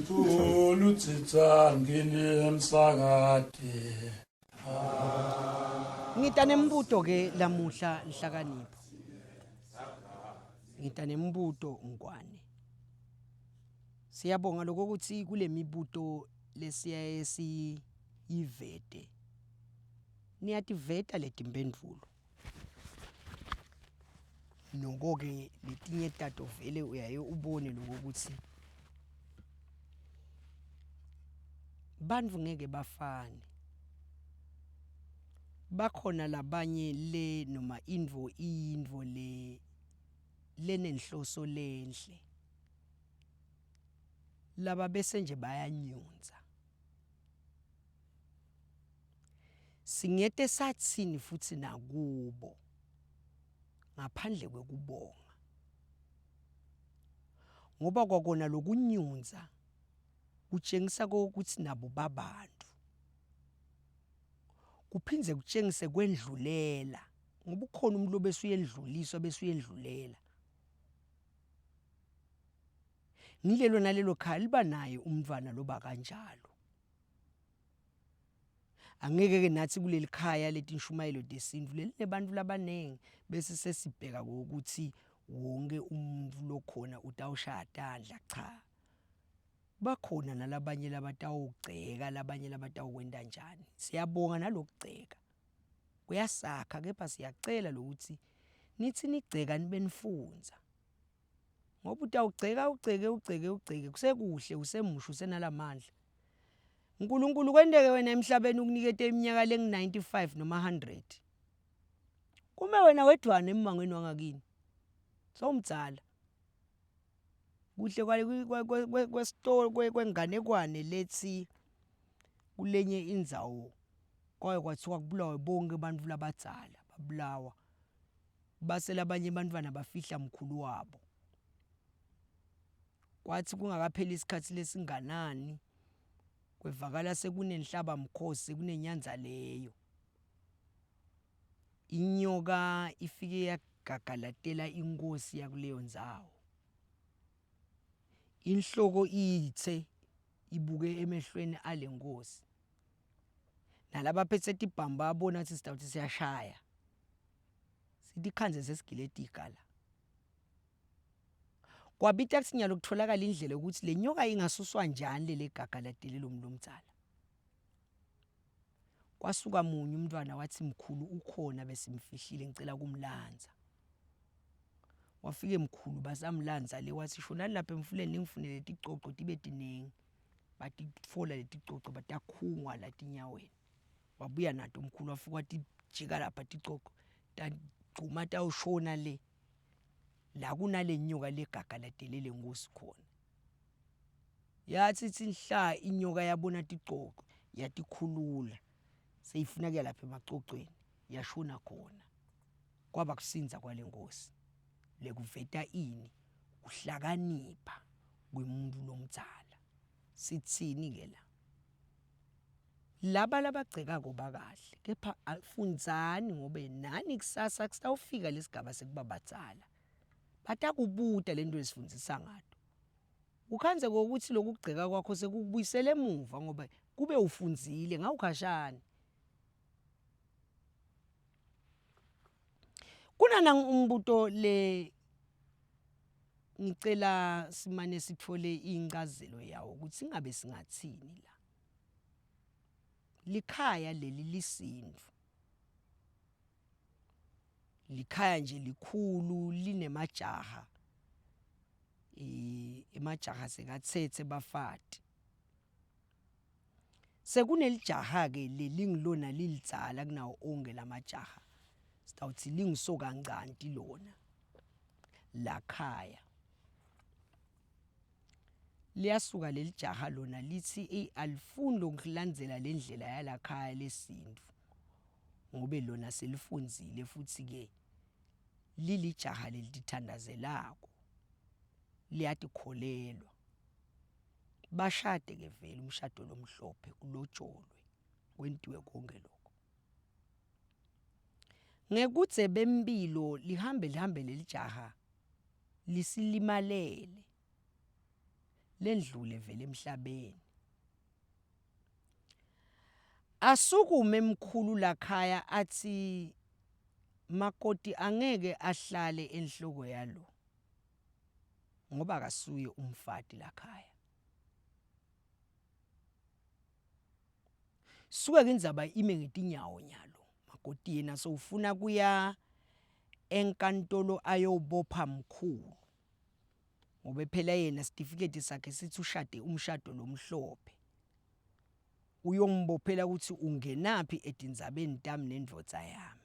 Ulutsitsa ngini emsakade. Ngita nembuto ke lamuhla Nhlakanipho. Ngita nembuto Ngwane. Siyabonga lokho ukuthi kulemibuto lesiyaye siyivete. Niyativeta letimphendvulo. Noko-ke letinye tato vele uyaye ubone lokho ukuthi bantfu ngeke bafane. Bakhona labanye le noma intfo iyintfo le lenenhloso lenhle. Laba bese nje bayanyundza. Singete satsini futsi nakubo ngaphandle kwekubonga. Ngoba kwakona lokunyundza kutjengisa kokutsi nabo babantfu. Kuphindze kutjengise kwendlulela ngoba ukhona umuntu lobese uyendluliswa bese uyendlulela. Ngilelo nalelo khaya liba naye umntfwana loba kanjalo. Angeke ke nathi kuleli khaya letinshumayelo tesintfu lelinebantu labaningi bese sesibheka ukuthi wonke umuntu lokhona utawushaya tandla cha. Bakhona nalabanye labatawugceka labanye labatawukwenta njani. Siyabonga nalokugceka. Kuyasakha kepha siyacela lokuthi nithi nigceka nibe nifundza. Ngoba utawugceka ugceke ugceke ugceke kusekuhle usemusha usenalamandla. uNkulunkulu kwenteke wena emhlabeni ukunikete iminyaka lengu-95 noma 100. Kume wena wedwana emmangweni wangakini. Sewumdzala. Kuhle kwesitolo kwenganekwane lethi kulenye indzawo kwaye kwathiwa kubulawe bonke abantu labadzala babulawa. Base labanye bantfwana bafihla mkhulu wabo. Kwathi kungakapheli isikhathi lesinganani kwevakala sekunenhlabamkhosi sekunenyanza leyo. Inyoka ifike yagagalatela inkosi yakuleyo ndzawo. Inhloko itse ibuke emehlweni ale nkosi. Nalabaphethe tibhamu bayabona ukuthi sitawuthi siyashaya. Sitikhandze sesigile tiga la. Kwabita kuthi nyalo kutholakala indlela yokuthi le nyoka ingasuswa njani leli gagalatele lo muntu omdzala. Kwasuka munye umntwana wathi mkhulu ukhona besimfihlile ngicela kumlanza. Wafike mkhulu basamlanza le wathi shonani lapha emfuleni ningifunele ticoco tibe tiningi. Batitfola leticoco batakhungwa la tinyaweni. Wabuya nato umkhulu wafika watijika lapha ticoco tagcuma tawushona le. La kunale nyoka legagalatele lenkosi khona. Yathi ithi nhla inyoka yabona ticoco yatikhulula seyifuna kuya lapha emacocweni yashona khona. Kwaba kusinza kwale nkosi lekuveta ini kuhlakanipha kwemuntu lomdzala. Sithini ke la? Laba labagcekako bakahle kepha fundzani ngobe nani kusasa kusawufika lesigaba sekuba badzala. Batakubuta lento lesifundzisa ngato. Ukhandze kokuthi lokugceka kwakho sekukubuyisela emuva ngoba kube ufundzile ngawukhashane. Kunana umbuto le ngicela simane sithole incazelo yawo ukuthi ingabe singathini la. Likhaya leli lisindvu. Likhaya nje likhulu linemajaha. Emajaha sekatsetse bafati. Sekunelijaha-ke lelingilona lilidzala kunawo onkhe lamajaha. Sitawutsi lingusokancanti lona lakhaya. Liyasuka leli jaha lona litsi eyi alifuni lokulandzela le ndlela yalakhaya lesintfu ngobe lona selifundzile futsi-ke lilijaha lelitithandazelako liyatikholelwa. Bashade-ke vele umshado lomhlophe kulotsholwe kwentiwe konke lokho. Ngekudze bempilo lihambe lihambe lelijaha lisilimalele. Lendlule vele emhlabeni. Asukume mkhulu lakhaya atsi makoti angeke ahlale enhloko yalo ngoba akasuye umfati lakhaya. Suke ke indzaba ime ngetinyawo nyalo. Makoti yena sowufuna kuya enkantolo ayobopha mkhulu. Ngobe phela yena sitifiketi sakhe sithi ushade umshado lomhlophe. Uyombophela ukuthi ungenaphi etindzabeni tami nendvodza yami.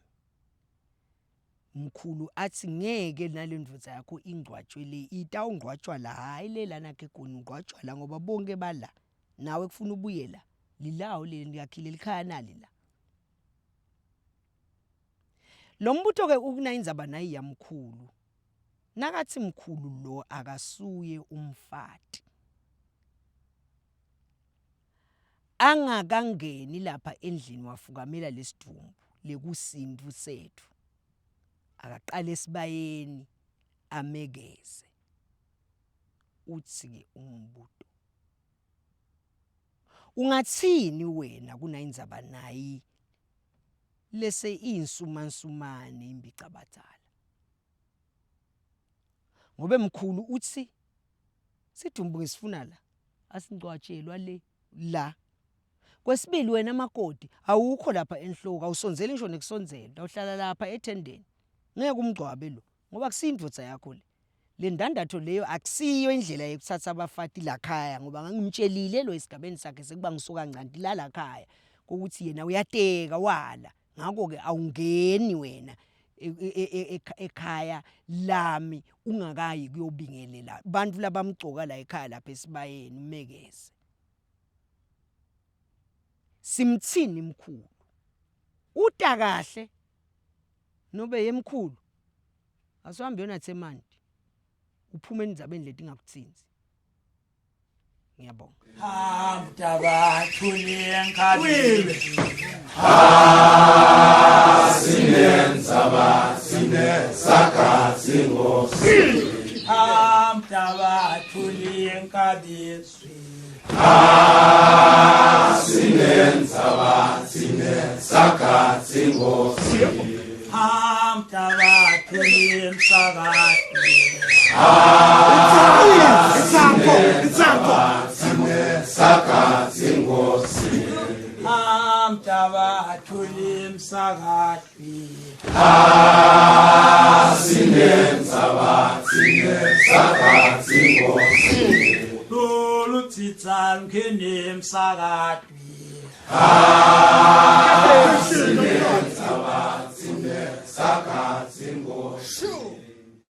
Mkhulu athi ngeke nale ndvodza yakho ingcwatshwe le itawungcwatshwa la hhayi le lana ke khona ungcwatshwa la ngoba bonke bala nawe kufuna ubuye la lilawo leli liyakhile likhaya nali la. Lo mbuto ke ukuna indzaba nayi yamkhulu nakathi mkhulu lo akasuye umfati angakangeni lapha endlini wafukamela lesidvumbu lekusintu sethu akaqale esibayeni amekeze uthi ke umbuto ungathini wena kunayindzaba nayi lese insumansumane imbicabadzala ngobe mkhulu uthi sidumbu ngisifuna la asingcwatshelwa le la kwesibili wena makoti awukho lapha enhloko awusondzeli ngisho nekusondzela uhlala lapha ethendeni ngeke umgcwabe lo ngoba kusiyindvodza yakho le le ndandatho leyo akusiyo indlela yekuthatha abafati lakhaya ngoba ngangimtshelile lo esigabeni sakhe sekuba ngisuka ncanti la lakhaya ukuthi yena uyateka wala ngakho-ke awungeni wena e, e, e, ekhaya lami ungakayi kuyobingelela bantu labamgcoka la ekhaya lapha esibayeni umekeze simthini mkhulu uta kahle nobe yemkhulu asihambe yonathe emanti uphume endzabeni letingakutsinzi ngiyabonga Hamtabathule Sinenzaba sine sagatsingo Hamtabathule nkabizwi Sinenzaba sine sagatsingo Hamtabathule msakade Sagatsingo Hamtabathule msakade Sinenzaba sine sagatsingo Lolutsitsa mkhene msakade